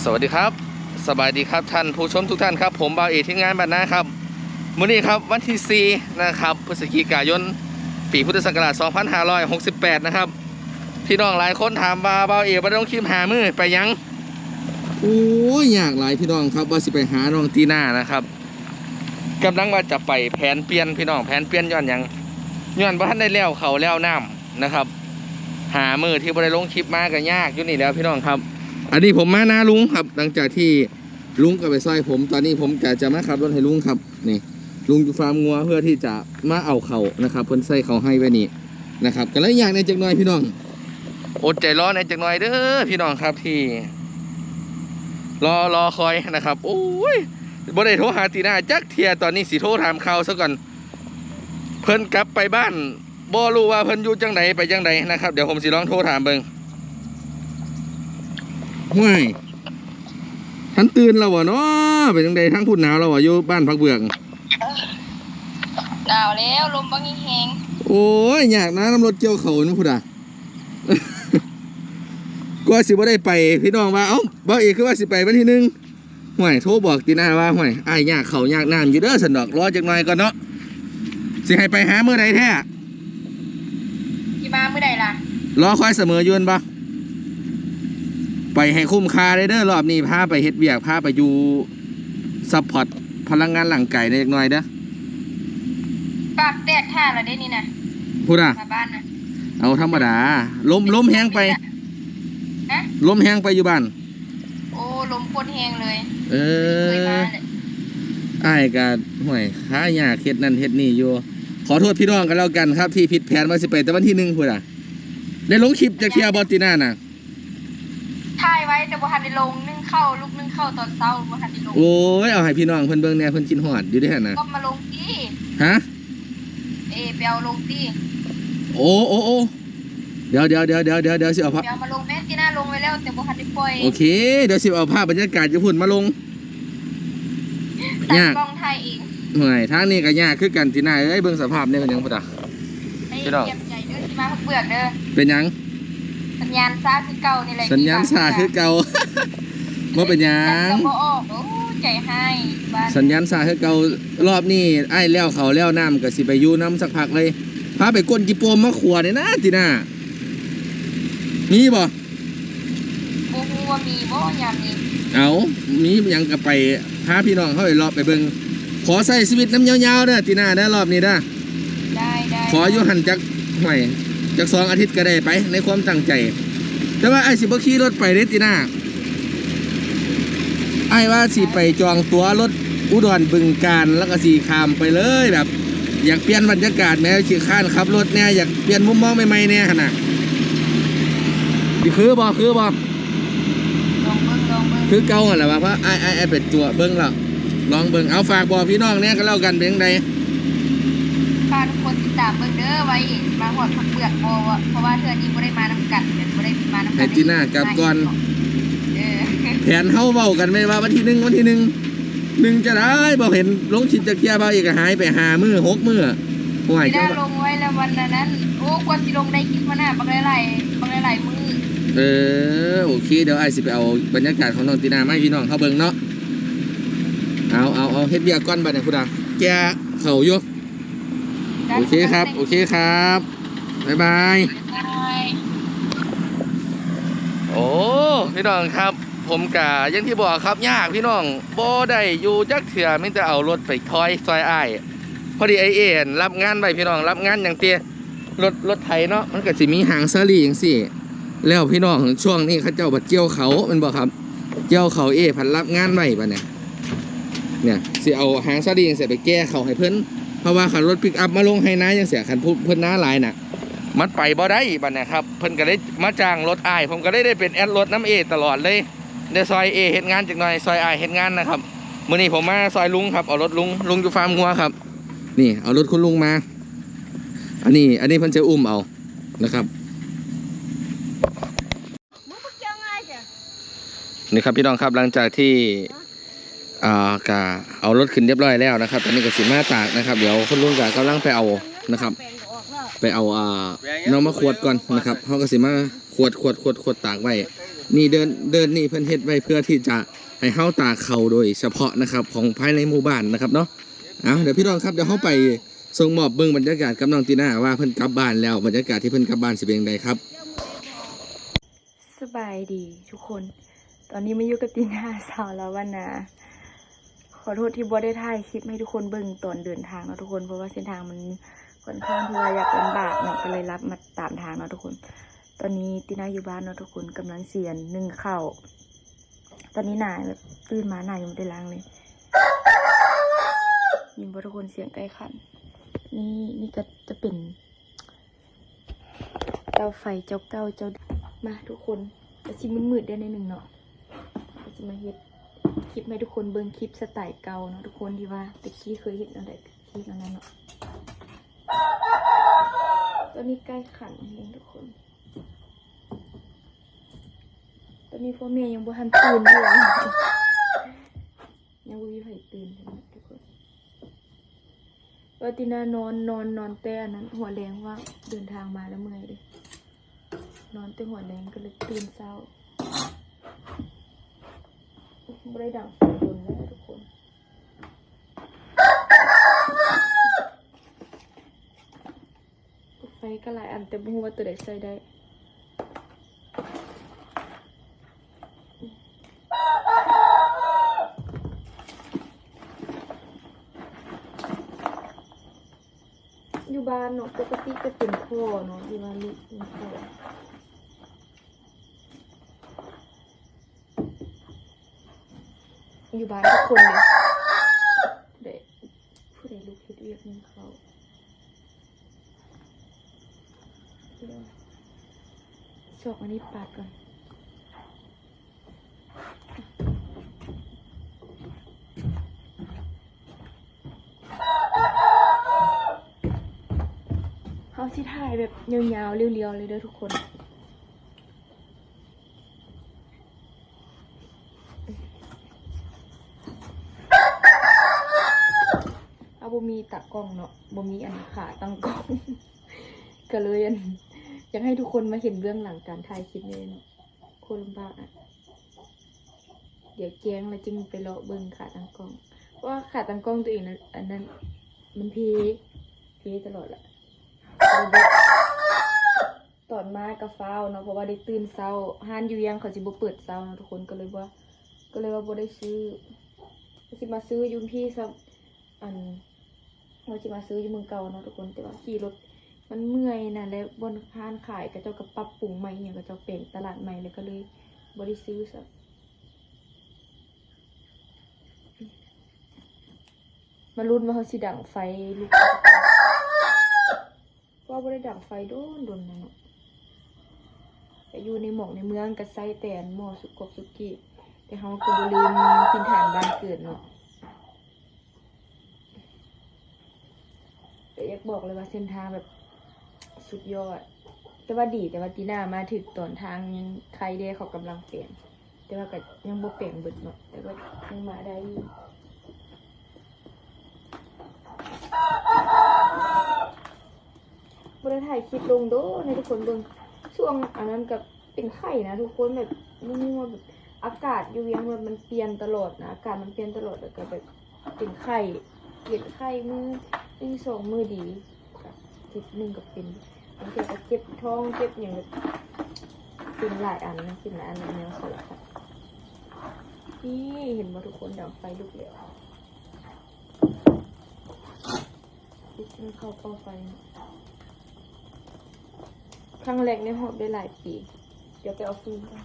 ສະຫວັດດີຄັບ ສະບາຍດີຄັບທ່ານຜູ້ຊົມທຸກທ່ານຄັບ. ຜົມບ່າວເອ ທີມງານບ້ານນາຄັບ. ມື້ນີ້ຄັບ ວັນທີສີ່ນະຄັບ ພຶສຈິກາຍົນ ປີພຸດທະສັກກະລາດສອງພັນຫ້າຮ້ອຍຫົກສິບແປດນະຄັບ. ພີ່ນ້ອງຫຼາຍຄົນຖາມວ່າ ບ່າວເອບໍ່ໄດ້ລົງຄລິບຫ້າມື້ໄປຫຍັງ? ໂອ້ຍ ຍາກຫຼາຍພີ່ນ້ອງຄັບ ວ່າຊິໄປຫານ້ອງຕີນານະຄັບ. ກຳລັງວ່າຈະໄປ ແຜນປ່ຽນພີ່ນ້ອງ ແຜນປ່ຽນຍ້ອນຫຍັງ? ຍ້ອນບໍ່ທັນໄດ້ແລ້ວເຂົ້າແລ້ວນ້ຳນະຄັບ. ຫ້າມື້ທີ່ບໍ່ໄດ້ລົງຄລິບມາກໍຍາກຢູ່ນີ້ແຫຼະພີ່ນ້ອງຄັບ. ອັນນີ້ຜົມມານາລຸງຄັບ ຫຼັງຈາກທີ່ລຸງກໍໄປຊ່ອຍຜົມ ຕອນນີ້ຜົມກໍຈະມາຂັບລົດໃຫ້ລຸງຄັບ. ນີ້ ລຸງຢູ່ຟາມງົວເພື່ອທີ່ຈະມາເອົາເຂົ້ານະຄັບ ເພິ່ນໃສ່ເຂົ້າໄຮ່ໄວ້ນີ້ນະຄັບ ກໍເລີຍຍາກແດ່ຈັກໜ່ອຍພີ່ນ້ອງ. ອົດໃຈລໍແດ່ຈັກໜ່ອຍເດີພີ່ນ້ອງຄັບ ທີ່ລໍ ລໍຄອຍນະຄັບ. ໂອ້ຍ ບໍ່ໄດ້ໂທຫາຕີນາຈັກເທື່ອ ຕອນນີ້ຊິໂທຖາມຂ່າວຊະກ່ອນ. ເພິ່ນກັບໄປບ້ານ ບໍ່ຮູ້ວ່າເພິ່ນຢູ່ຈັ່ງໃດ ໄປຈັ່ງໃດນະຄັບ. ດຽວຜົມຊິລອງໂທຖາມເບິ່ງ. ຫ້ວຍ ທັນຕື່ນແລ້ວບໍ່ນໍ? ເປັນຈັ່ງໃດທາງພຸ້ນ ໜາວແລ້ວບໍ່ ຢູ່ບ້ານຜັກເບືອກ? ໜາວແລ້ວ ລົມບັກແຮງ. ໂອ້ຍ ຍາກນະ ນຳລົດກ່ຽວເຂົ້າພຸ້ນນະ. ກວ່າຊິບໍ່ໄດ້ໄປ ພີ່ນ້ອງວ່າ ເອົ້າ ບ່າວເອຄືວ່າຊິໄປວັນທີໜຶ່ງ. ຫ້ວຍ ໂທບອກຕີນາວ່າ ຫ້ວຍ ອ້າຍຍາກເຂົ້າຍາກນ້ຳຢູ່ເດີ ຊັ້ນດອກ ລໍຈັກໜ່ອຍກ່ອນເນາະ. ຊິໃຫ້ໄປຫາມື້ໃດແທ້? ຊິມາມື້ໃດລະ? ລໍຄອຍສະເໝີຢູ່ແມ່ນບໍ່? ໄປໃຫ້ຄຸ້ມຄ່າເດີ ຮອບນີ້ພາໄປເຮັດວຽກ ພາໄປຢູ່ ຊັບພອດພະລັງງານຮ່າງກາຍແດ່ຈັກໜ່ອຍເດີ. ປາກແຕກທ່າລະເດ້ນີ້ນະ ພຸ້ນນະ ມາບ້ານນະ. ເອົາ ທຳມະດາ ລົມ ລົມແຮງໄປ. ຮະ? ລົມແຮງໄປຢູ່ບ້ານ. ໂອ້ ລົມໂຄດແຮງເລີຍ. ເອີ ອ້າຍກະ ຫ້ວຍ ຫາຍາກເຮັດນັ້ນເຮັດນີ້ຢູ່. ຂໍໂທດພີ່ນ້ອງກັນແລ້ວກັນຄັບ ທີ່ຜິດແຜນວ່າຊິໄປແຕ່ວັນທີໜຶ່ງພຸ້ນນະ. ໄດ້ລົງຄລິບຈັກເທື່ອບໍ່ ຕີນານະ? ຖ່າຍໄວ້ແຕ່ບໍ່ທັນໄດ້ລົງ ໜຶ້ງເຂົ້າ ລຸກໜຶ້ງເຂົ້າຕອນເຊົ້າ ບໍ່ທັນໄດ້ລົງ. ໂອ້ຍ ເອົາໃຫ້ພີ່ນ້ອງເພິ່ນເບິ່ງແດ່ ເພິ່ນຄິດຮອດຢູ່ເດ້ຫັ້ນນະ. ກໍມາລົງຕິ. ຮະ? ເອ ໄປເອົາລົງຕິ. ໂອ້ ໂອ້ ໂອ້ ດຽວ ດຽວ ດຽວ ດຽວ ດຽວ ດຽວຊິເອົາພາບ ດຽວມາລົງແມ່ນ ຕີນາລົງໄວ້ແລ້ວ ແຕ່ບໍ່ທັນໄດ້ປ່ອຍ. ໂອເຄ ດຽວຊິເອົາພາບບັນຍາກາດຢູ່ພຸ້ນມາລົງ. ຕາກລ້ອງຖ່າຍເອງ. ຫ້ວຍ ທາງນີ້ກໍຍາກຄືກັນ ຕີນາເອີຍ ເບິ່ງສະພາບແດ່ ເປັນຫຍັງພຸ້ນນະ. ໄດ້ ພີ່ນ້ອງ ຕຽມໃຈເດີ ຊິມາພັກເບືອກເດີ. ເປັນຫຍັງ? ສັນຍານຊ້າຄືເກົ່ານີ້ແຫຼະ. ສັນຍານຊ້າຄືເກົ່າ. ບໍ່ເປັນຫຍັງ ສັນຍານກໍບໍ່ອອກ. ໂອ້ ໃຈຮ້າຍບ້ານ. ສັນຍານຊ້າຄືເກົ່າ. ລອບນີ້ອ້າຍແລ້ວເຂົ້າແລ້ວນ້ຳ ກໍຊິໄປຢູ່ນຳສັກພັກເລີຍ. ພາໄປກົ້ນຈີ່ໂປ່ມມາຂົ້ວແດ່ນະ ຕີນາ. ມີບໍ່? ບໍ່ຮູ້ວ່າມີບໍ່ຍາມນີ້. ເອົາ ມີຫຍັງກໍໄປ ພາພີ່ນ້ອງເຮົາໄປເລາະໄປເບິ່ງ. ຂໍໃຊ້ຊີວິດນຳຍາວໆເດີ ຕີນາເດີ ລອບນີ້ເດີ. ໄດ້ ໄດ້ ຂໍຢູ່ຫັ້ນຈັກ ຫ້ວຍ ຈັກສອງອາທິດກໍໄດ້ໄປ ໃນຄວາມຕັ້ງໃຈ. ແຕ່ວ່າອ້າຍຊິບໍ່ຂີ່ລົດໄປເດ້ ຕີນາ. ອ້າຍວ່າຊິໄປຈອງຕົ໋ວລົດອຸດອນບຶງການ ແລ້ວກໍຊິຂ້າມໄປເລີຍ ແບບຢາກປ່ຽນບັນຍາກາດແໝ່ ຂີ້ຄ້ານຂັບລົດແດ່ ຢາກປ່ຽນມຸມມອງໃໝ່ໆແດ່ຫັ້ນນະ. ຊິຄືບໍ່ ຄືບໍ່? ລອງເບິ່ງ ລອງເບິ່ງ. ຄືເກົ່າຫັ້ນແຫຼະວ່າ ພາອ້າຍ ອ້າຍ ອ້າຍໄປຕົວະເບິ່ງແລ້ວ ລອງເບິ່ງ. ເອົາ ຝາກບອກພີ່ນ້ອງແດ່ກໍແລ້ວກັນ ເປັນຈັ່ງໃດ? ຝາກທຸກຄົນຕິດຕາມເບິ່ງເດີ ວ່າຊິມາຮອດພັກເບືອກບໍ່ ເພາະວ່າເທື່ອນີ້ບໍ່ໄດ້ມານຳກັນ ບໍ່ໄດ້ມານຳກັນ. ໃຫ້ຕີນາກັບກ່ອນ. ເອີ ແຜນເຮົາເວົ້າກັນໄວ້ວ່າວັນທີໜຶ່ງ ວັນທີໜຶ່ງ ໜຶ່ງຈະໄດ້ບໍ່ເຫັນລົງຄລິບຈັກເທື່ອ ບ່າວເອກກໍຫາຍໄປຫ້າມື້ ຫົກມື້. ຫ້ວຍ ຕີນາລົງໄວ້ແລ້ວວັນນັ້ນ. ໂອ້ ກວ່າຊິລົງໄດ້ຄລິບມານະ ບັກຫຼາຍໆ ບັກຫຼາຍໆມື້. ເອີ ໂອເຄ ດຽວອ້າຍຊິໄປເອົາບັນຍາກາດຂອງນ້ອງຕີນາມາໃຫ້ພີ່ນ້ອງເຮົາເບິ່ງເນາະ. ເອົາ ເອົາ ເອົາ ເຮັດວຽກກ່ອນບັດນີ້ພຸ້ນນະ ແກ່ເຂົ້າຢູ່. ໂອເຄຄັບ ໂອເຄຄັບ ບາຍບາຍ. ໂອ້ ພີ່ນ້ອງຄັບ ຜົມກະຢ່າງທີ່ບອກຄັບ ຍາກພີ່ນ້ອງ ບໍ່ໄດ້ຢູ່ຈັກເທື່ອ ມີແຕ່ເອົາລົດໄປຖອຍຊ່ອຍອ້າຍ. ພໍດີອ້າຍເອນ ຮັບງານໄວ້ພີ່ນ້ອງ ຮັບງານຫຍັງຕິ ລົດ ລົດໄຖເນາະ ມັນກໍຊິມີຫາງສາລີຈັ່ງຊີ້. ແລ້ວພີ່ນ້ອງ ຊ່ວງນີ້ເຂົາເຈົ້າບັດກ່ຽວເຂົ້າແມ່ນບໍ່ຄັບ ກ່ຽວເຂົ້າ ເອພັດຮັບງານໄວ້ບັດນີ້ ເນຍ ຊິເອົາຫາງສາລີຈັ່ງຊີ້ໄປແກ່ເຂົ້າໃຫ້ເພິ່ນ ເພາະວ່າຄັນລົດປິກອັບມາລົງໄຮ່ນາຈັ່ງຊີ້ ຄັນເພິ່ນນາຫຼາຍນະ ມັນໄປບໍ່ໄດ້ບັດນີ້ຄັບ. ເພິ່ນກໍເລີຍມາຈ້າງລົດອ້າຍ ຜົມກໍເລີຍໄດ້ເປັນແອັດລົດນຳເອຕະຫຼອດເລີຍ ໄດ້ຊ່ອຍເອເຮັດງານຈັກໜ່ອຍ ຊ່ອຍອ້າຍເຮັດງານນະຄັບ. ມື້ນີ້ຜົມມາຊ່ອຍລຸງຄັບ ເອົາລົດລຸງ ລຸງຢູ່ຟາມງົວຄັບ. ນີ້ ເອົາລົດຄຸນລຸງມາ ອັນນີ້ ອັນນີ້ເພິ່ນຈະອຸ້ມເອົານະຄັບ. ນີ້ຄັບພີ່ນ້ອງຄັບ ຫຼັງຈາກທີ່ ອ່າ ກະເອົາລົດຂຶ້ນຮຽບຮ້ອຍແລ້ວນະຄັບ ຕອນນີ້ກໍຊິມາຕາກນະຄັບ. ດຽວຄຸນລຸງກະກຳລັງໄປເອົານະຄັບ ໄປເອົາ ອ່າ ໜໍ່ມາຂວດກ່ອນນະຄັບ. ເຮົາກໍຊິມາຂວດ ຂວດ ຂວດ ຂວດຕາກໄວ້ ນີ້ເດີ່ນ ເດີ່ນນີ້ເພິ່ນເຮັດໄວ້ເພື່ອທີ່ຈະໃຫ້ເຮົາຕາກເຂົ້າໂດຍສະເພາະນະຄັບ ຂອງພາຍໃນໝູ່ບ້ານນະຄັບເນາະ. ເອົາ ດຽວພີ່ນ້ອງຄັບ ດຽວເຮົາໄປສົ່ງມອບເບິ່ງບັນຍາກາດກັບນ້ອງຕີນາ ວ່າເພິ່ນກັບບ້ານແລ້ວ ບັນຍາກາດທີ່ເພິ່ນກັບບ້ານຊິເປັນຈັ່ງໃດຄັບ. ສະບາຍດີທຸກຄົນ ຕອນນີ້ມາຢູ່ກັບຕີນາ ສາວລາວະນາ. ຂໍໂທດທີ່ບໍ່ໄດ້ຖ່າຍຄລິບໃຫ້ທຸກຄົນເບິ່ງຕອນເດີນທາງເນາະທຸກຄົນ ເພາະວ່າເສັ້ນທາງມັນຂ້ອນຂ້າງທີ່ວ່າຢາກລຳບາກເນາະ ກໍເລີຍລັບມາຕາມທາງເນາະທຸກຄົນ. ຕອນນີ້ຕີນາຢູ່ບ້ານເນາະທຸກຄົນ ກຳລັງຊິໜຶ້ງເຂົ້າ. ຕອນນີ້ໜ້າແບບຕື່ນມາໜ້າຍັງບໍ່ໄດ້ລ້າງເລີຍ ຍິນບໍ່ທຸກຄົນ? ສຽງໄກ່ຂັນ. ນີ້ ນີ້ກໍຈະເປັນ ເຕົາໄຟເຈົ້າເກົ່າເຈົ້າ ມາທຸກຄົນ ກໍຊິມືດໆໄດ້ໜ້ອຍໜຶ່ງເນາະ ກໍຊິມາເຮັດຄລິບໃຫ້ທຸກຄົນເບິ່ງ ຄລິບສະໄຕເກົ່າເນາະທຸກຄົນ ທີ່ວ່າແຕ່ກີ້ເຄີຍເຮັດແນວໃດກໍຊິເຮັດແນວນັ້ນເນາະ. ຕອນນີ້ໄກ່ຂັນແຮງທຸກຄົນ ຕອນນີ້ພໍ່ແມ່ຍັງບໍ່ທັນຕື່ນຢູ່ ຍັງບໍ່ມີໃຜຕື່ນເລີຍເນາະທຸກຄົນ. ວ່າຕິນານອນ ນອນ ນອນແຕ່ອັນນັ້ນ ຫົວແລງ ວ່າເດີນທາງມາແລ້ວເມື່ອຍເດ້ ນອນແຕ່ຫົວແລງ ກໍເລີຍຕື່ນເຊົ້າ. ບໍ່ໄດ້ດັງໄຟດົນແລ້ວທຸກຄົນ ໄຟກໍຫຼາຍອັນ ແຕ່ບໍ່ຮູ້ວ່າໂຕໃດໃຊ້ໄດ້. ຢູ່ບ້ານເນາະ ປົກກະຕິຈະເປັນພໍ່ເນາະ ທີ່ວ່າລູກເປັນພໍ່ ຢູ່ບ້ານທຸກຄົນເລີຍ ຜູ້ໃດ ຜູ້ໃດລຸກເຮັດວຽກໜຶ້ງເຂົ້າ. ຊອກອັນນີ້ປາດກ່ອນ ເຮົາຊິຖ່າຍແບບຍາວໆ ລຽວໆ ເລີຍເດີທຸກຄົນ. ເຮົາບໍ່ມີຕາກ້ອງເນາະ ບໍ່ມີອັນຂາຕັ້ງກ້ອງ ກໍເລີຍອັນ ຢາກໃຫ້ທຸກຄົນມາເຫັນເບື້ອງຫຼັງການຖ່າຍຄລິບນີ້ເນາະ ໂຄດລຳບາກອະ. ດຽວແຈ້ງແລ້ວຈຶ່ງໄປເລາະເບິ່ງຂາຕັ້ງກ້ອງ ເພາະວ່າຂາຕັ້ງກ້ອງຕົວເອງນັ້ນ ອັນນັ້ນມັນເພ ເພຕະຫຼອດລະ. ຕອນມາກໍຟ້າວເນາະ ເພາະວ່າໄດ້ຕື່ນເຊົ້າ ຮ້ານຢູ່ວຽງເຂົາຊິບໍ່ເປີດເຊົ້າເນາະທຸກຄົນ ກໍເລີຍວ່າ ກໍເລີຍວ່າບໍ່ໄດ້ຊື້ ຊິມາຊື້ຢູ່ພີ້ຊ້ຳ ອັນ ວ່າຊິມາຊື້ຢູ່ເມືອງເກົ່າເນາະທຸກຄົນ ແຕ່ວ່າຂີ່ລົດມັນເມື່ອຍນະ ແລະ ບ່ອນຮ້ານຂາຍເຂົາເຈົ້າກໍປັບປຸງໃໝ່ ອີ່ຫຍັງເຂົາເຈົ້າແປງຕະຫຼາດໃໝ່ ແລ້ວກໍເລີຍບໍ່ໄດ້ຊື້ຊ້ຳ. ມາລຸ້ນວ່າເຮົາຊິດັງໄຟລຸກ ເພາະວ່າບໍ່ໄດ້ດັງໄຟດົນໆ ແລ້ວເນາະ ແຕ່ຢູ່ໃນໝອກໃນເມືອງກໍໃຊ້ແຕ່ໝໍ້ສຸກກົກສຸກີ້ ແຕ່ເຮົາກໍບໍ່ລືມຖິ່ນຖານບ້ານເກີດເນາະ. ກໍຢາກບອກເລີຍວ່າເສັ້ນທາງແບບສຸດຍອດ ແຕ່ວ່າດີ ແຕ່ວ່າຕີໜ້າມາຖືກຕອນທາງຍັງໄຄແດ່ ເຂົາກຳລັງແປງ ແຕ່ວ່າກໍຍັງບໍ່ແປງເບິດເນາະ ແຕ່ວ່າຍັງມາໄດ້ຢູ່. ບໍ່ໄດ້ຖ່າຍຄລິບລົງໂດນໃຫ້ທຸກຄົນເບິ່ງ ຊ່ວງອັນນັ້ນກໍເປັນໄຂ້ນະທຸກຄົນ ແບບບໍ່ຮູ້ວ່າແບບອາກາດຢູ່ວຽງແບບມັນປ່ຽນຕະຫຼອດນະ ອາກາດມັນປ່ຽນຕະຫຼອດ ແລ້ວກໍແບບເປັນໄຂ້ ເປັນໄຂ້ມື້ໜຶ່ງສອງມື້ດີ ອາທິດໜຶ່ງກໍເປັນ ບາງເທື່ອກໍເຈັບທ້ອງເຈັບຫຍັງແບບ ເປັນຫຼາຍອັນນະ ເປັນຫຼາຍອັນແນວສາລະພັດ. ນີ້ເຫັນບໍ່ທຸກຄົນ ດັງໄຟລຸກແລ້ວ ເຮັດເຂົ້າເປົ່າໄຟ ຄັ້ງແລກໃນຮອບໄດ້ຫຼາຍປີ. ດຽວໄປເອົາຟືນກ່ອນ.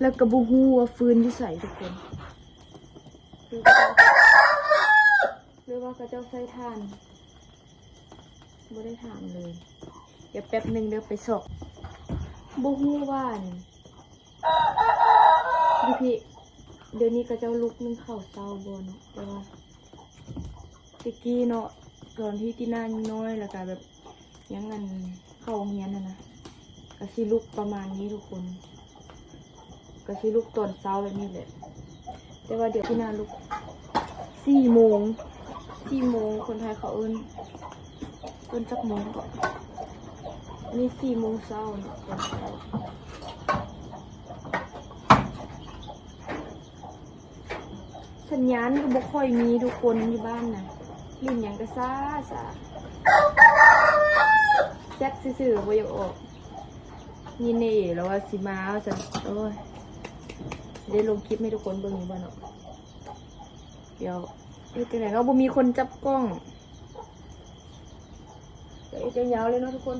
ແລ້ວກໍບໍ່ຮູ້ວ່າຟືນຢູ່ໃສທຸກຄົນ ຫຼືວ່າເຂົາເຈົ້າໃຊ້ຖ່ານ ບໍ່ໄດ້ຖາມເລີຍ. ດຽວແປັບໜຶ່ງເດີ ໄປຊອກ ບໍ່ຮູ້ວ່າອັນ ຢູ່ພີ້ ດຽວນີ້ເຂົາເຈົ້າລຸກໜຶ້ງເຂົ້າເຊົ້າບໍ່ເນາະ ແຕ່ວ່າແຕ່ກີ້ເນາະ ຕອນທີ່ຕິນາຍັງນ້ອຍ ແລ້ວກະແບບ ຍັງອັນເຂົ້າໂຮງຮຽນຫັ້ນນະ ກະຊິລຸກປະມານນີ້ທຸກຄົນ ກະຊິລຸກຕອນເຊົ້າແບບນີ້ແຫຼະ ແຕ່ວ່າດຽວນີ້ນະລຸກສີ່ໂມງ ສີ່ໂມງ ຄົນໄທເຂົາເອີ້ນ ເອີ້ນຈັກໂມງເກາະ ອັນນີ້ສີ່ໂມງເຊົ້າເນາະ ຕອນເຊົ້າ. ສັນຍານກໍບໍ່ຄ່ອຍມີທຸກຄົນຢູ່ບ້ານນະ ຫຼິ້ນຫຍັງກໍຊ້າໆ ແຊັດຊື່ໆ ບໍ່ຢາກອອກ ຍິນດີແລ້ວວ່າຊິມາວ່າຊັ້ນ ໂອ້ຍ ຊິໄດ້ລົງຄລິບໃຫ້ທຸກຄົນເບິ່ງຢູ່ບໍ່ເນາະ ດຽວເຮັດຈັ່ງໃດເນາະ ບໍ່ມີຄົນຈັບກ້ອງ. ເຮັດຍາວໆ ເລີຍເນາະທຸກຄົນ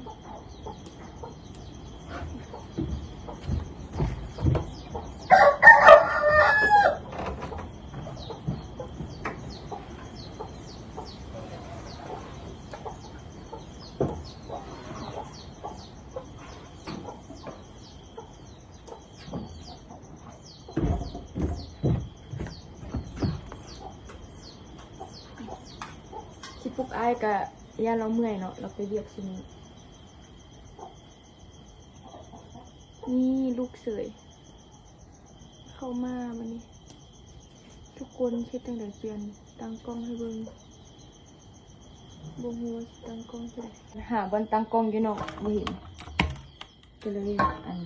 ຊິປຸກອ້າຍກະຢ້ານລາວເມື່ອຍເນາະ ລາວໄປວຽກຊຸມື້ ນີ້ລຸກເສີຍ ເຂົ້າມາບາດນີ້ ທຸກຄົນ ເຮັດຈັ່ງໃດ ປ່ຽນຕັ້ງກ້ອງໃຫ້ເບິ່ງ ບໍ່ຮູ້ວ່າຊິຕັ້ງກ້ອງຈັ່ງໃດ ຫາບ່ອນຕັ້ງກ້ອງຢູ່ເນາະ ບໍ່ເຫັນ ກໍເລີຍອັນ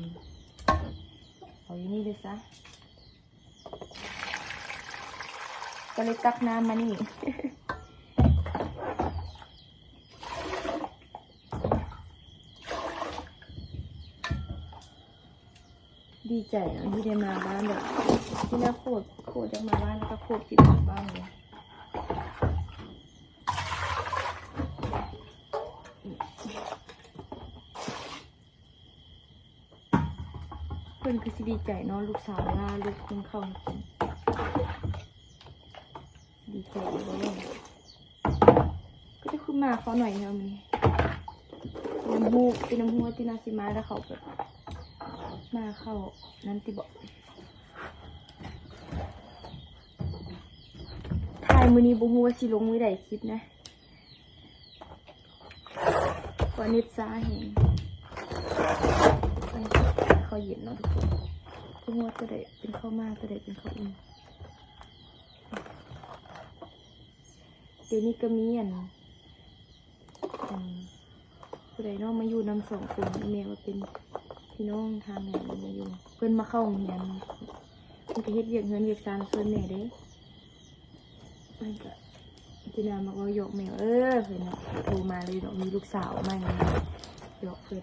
ເອົາຢູ່ນີ້ເລີຍຊະ ກໍເລີຍຕັກນ້ຳມານີ້ ດີໃຈເນາະທີ່ໄດ້ມາບ້ານແບບ ທີ່ໜ້າໂຄດ ໂຄດຢາກມາບ້ານ ແລ້ວກໍໂຄດຄິດຮອດບ້ານເລີຍ. ເພິ່ນຄືຊິດີໃຈເນາະ ລູກສາວລາລູກໜຶ້ງເຂົ້າໃຫ້ກິນ ດີໃຈຢູ່ບໍ່ ກໍຈະຄືມາເຂົ້າໜ້ອຍແທ້ມື້ນີ້ ເປັນນຳຮູ້ ເປັນນຳຮູ້ວ່າຕິນາຊິມາ ແລ້ວເຂົາແບບມາເຂົ້ານັ້ນຕິເບາະ. ຖ່າຍມື້ນີ້ບໍ່ຮູ້ວ່າຊິລົງມື້ໃດຄລິບນະ ເພາະເນັດຊ້າແຮງ ເຂົ້າເຢັນເນາະທຸກຄົນ ບໍ່ຮູ້ວ່າໂຕໃດເປັນເຂົ້າໝາກ ໂຕໃດເປັນເຂົ້າອຸ່ນ. ດຽວນີ້ກໍມີອັນ ອັນ ຜູ້ໃດເນາະ ມາຢູ່ນຳສອງຄົນ ແມ່ວ່າເປັນພີ່ນ້ອງທາງໃດມາຢູ່ ເພິ່ນມາເຂົ້າໂຮງຮຽນ ເພິ່ນກໍເຮັດວຽກເຮືອນວຽກຊານຊ່ວຍແມ່ເດ້. ມັນກະ ຕິນາມັກເວົ້າຢອກແມ່ ເອີ ເພິ່ນນະ ໂທມາເລີຍເນາະ ມີລູກສາວໃໝ່ ຢອກເພິ່ນ.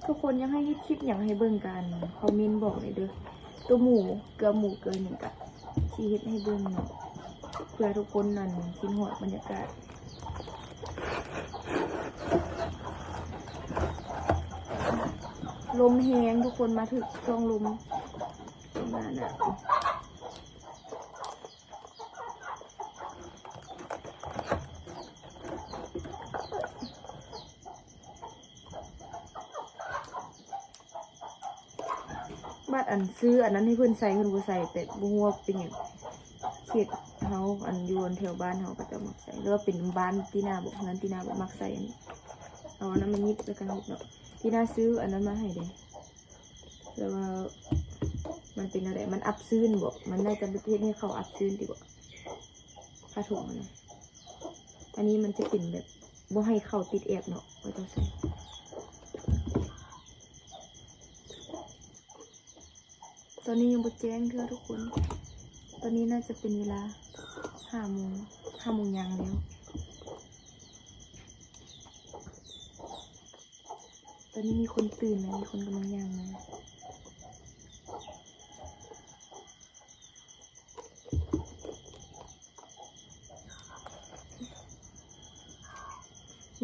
ທຸກຄົນຢາກໃຫ້ເຮັດຄລິບຫຍັງໃຫ້ເບິ່ງກະ ຄອມເມັນບອກແດ່ເດີ້ ໂຕໝູ ເກືອໝູເກືອຫຍັງກະຊິເຮັດໃຫ້ເບິ່ງເນາະ ເພື່ອທຸກຄົນນັ້ນຄິດຮອດບັນຍາກາດ. ລົມແຮງທຸກຄົນ ມາຖືກຊ່ວງລົມ ລົມໜາໜາວ. ບາດອັນຊື້ອັນນັ້ນໃຫ້ເພິ່ນໃສ່ ເພິ່ນບໍ່ໃສ່ ແຕ່ບໍ່ຮູ້ວ່າເປັນຫຍັງ ເຂດເຮົາ ອັນຢູ່ອັນແຖວບ້ານເຮົາເຂົາເຈົ້າມັກໃສ່ ຫຼືວ່າເປັນບ້ານຕິນາບໍ ເຮືອນຕິນາບໍມັກໃສ່ອັນນີ້ ເອົາອັນນັ້ນມາຫຍິບແລ້ວກໍຫຍິບເນາະ ຕິນາຊື້ອັນນັ້ນມາໃຫ້ເດ້ ແຕ່ວ່າມັນເປັນແນວໃດ ມັນອັບຊື້ນບໍ ມັນໜ້າຈະເຮັດໃຫ້ເຂົາອັບຊື້ນຕິບໍ ຜ້າຖົງຫັ້ນນະ ອັນນີ້ມັນຈະເປັນແບບບໍ່ໃຫ້ເຂົ້າຕິດແອບເນາະ ເຂົາເຈົ້າໃສ່. ຕອນນີ້ຍັງບໍ່ແຈ້ງເທື່ອທຸກຄົນ ຕອນນີ້ໜ້າຈະເປັນເວລາຫ້າໂມງ ຫ້າໂມງຢ່າງແລ້ວ. ຕອນນີ້ມີຄົນຕື່ນແລ້ວ ມີຄົນກຳລັງຍ່າງມາ.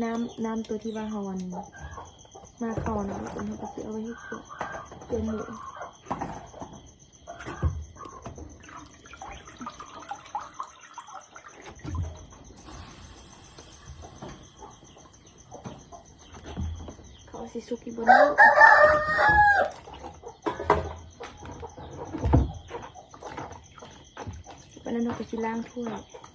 ນ້ຳ ນ້ຳຕົວທີ່ວ່າເຮົາອັນ ໝາກເຂົ້ານະ ເຮົາກໍຊິເອົາໄວ້ເຮັດເກືອ ເກືອໝູ. ເ ຊິສຸກຢູ່ບໍ່ເນາະ? ປານນັ້ນເຮົາກໍຊິລ້າງຖ້ວຍ.